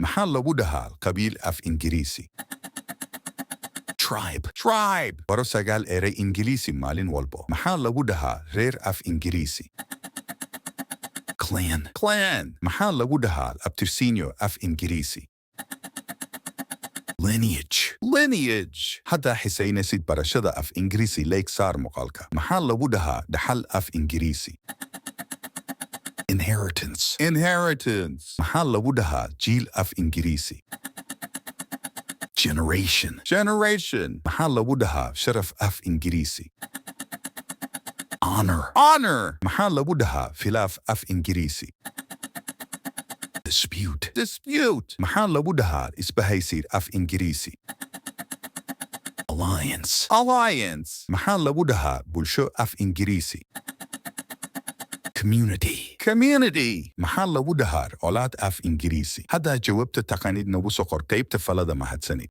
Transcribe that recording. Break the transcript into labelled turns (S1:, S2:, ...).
S1: Maxaa lagu dhahaa qabiil af Ingiriisi?
S2: Tribe.
S1: Tribe. Baro sagaal erey Ingiriisi maalin walbo. Maxaa lagu dhahaa reer af Ingiriisi?
S2: Clan.
S1: Clan. Maxaa lagu dhahaa abtirsiinyo af Ingiriisi?
S2: Lineage.
S1: Lineage. Haddaa xiisaynaysid barashada af Ingiriisi, like saar muuqaalka. Maxaa lagu dhahaa dhaxal af Ingiriisi?
S2: Inheritance.
S1: Inheritance. Maxaa lagu dhahaa jiil af Ingiriisi?
S2: Generation.
S1: Generation. Maxaa lagu dhahaa sharaf af Ingiriisi?
S2: Honor.
S1: Honor. Maxaa lagu dhahaa khilaaf af Ingiriisi?
S2: Dispute.
S1: Dispute. Maxaa lagu dhahaa isbahaysi af Ingiriisi?
S2: Alliance.
S1: Alliance. Maxaa lagu dhahaa bulsho af Ingiriisi?
S2: Community.
S1: Community. Maxaa lagu dhahaa colaad af Ingiriisi? Haddaa jawaabta taqaanid, nagu soo qor qaybta faallada. Mahadsanid.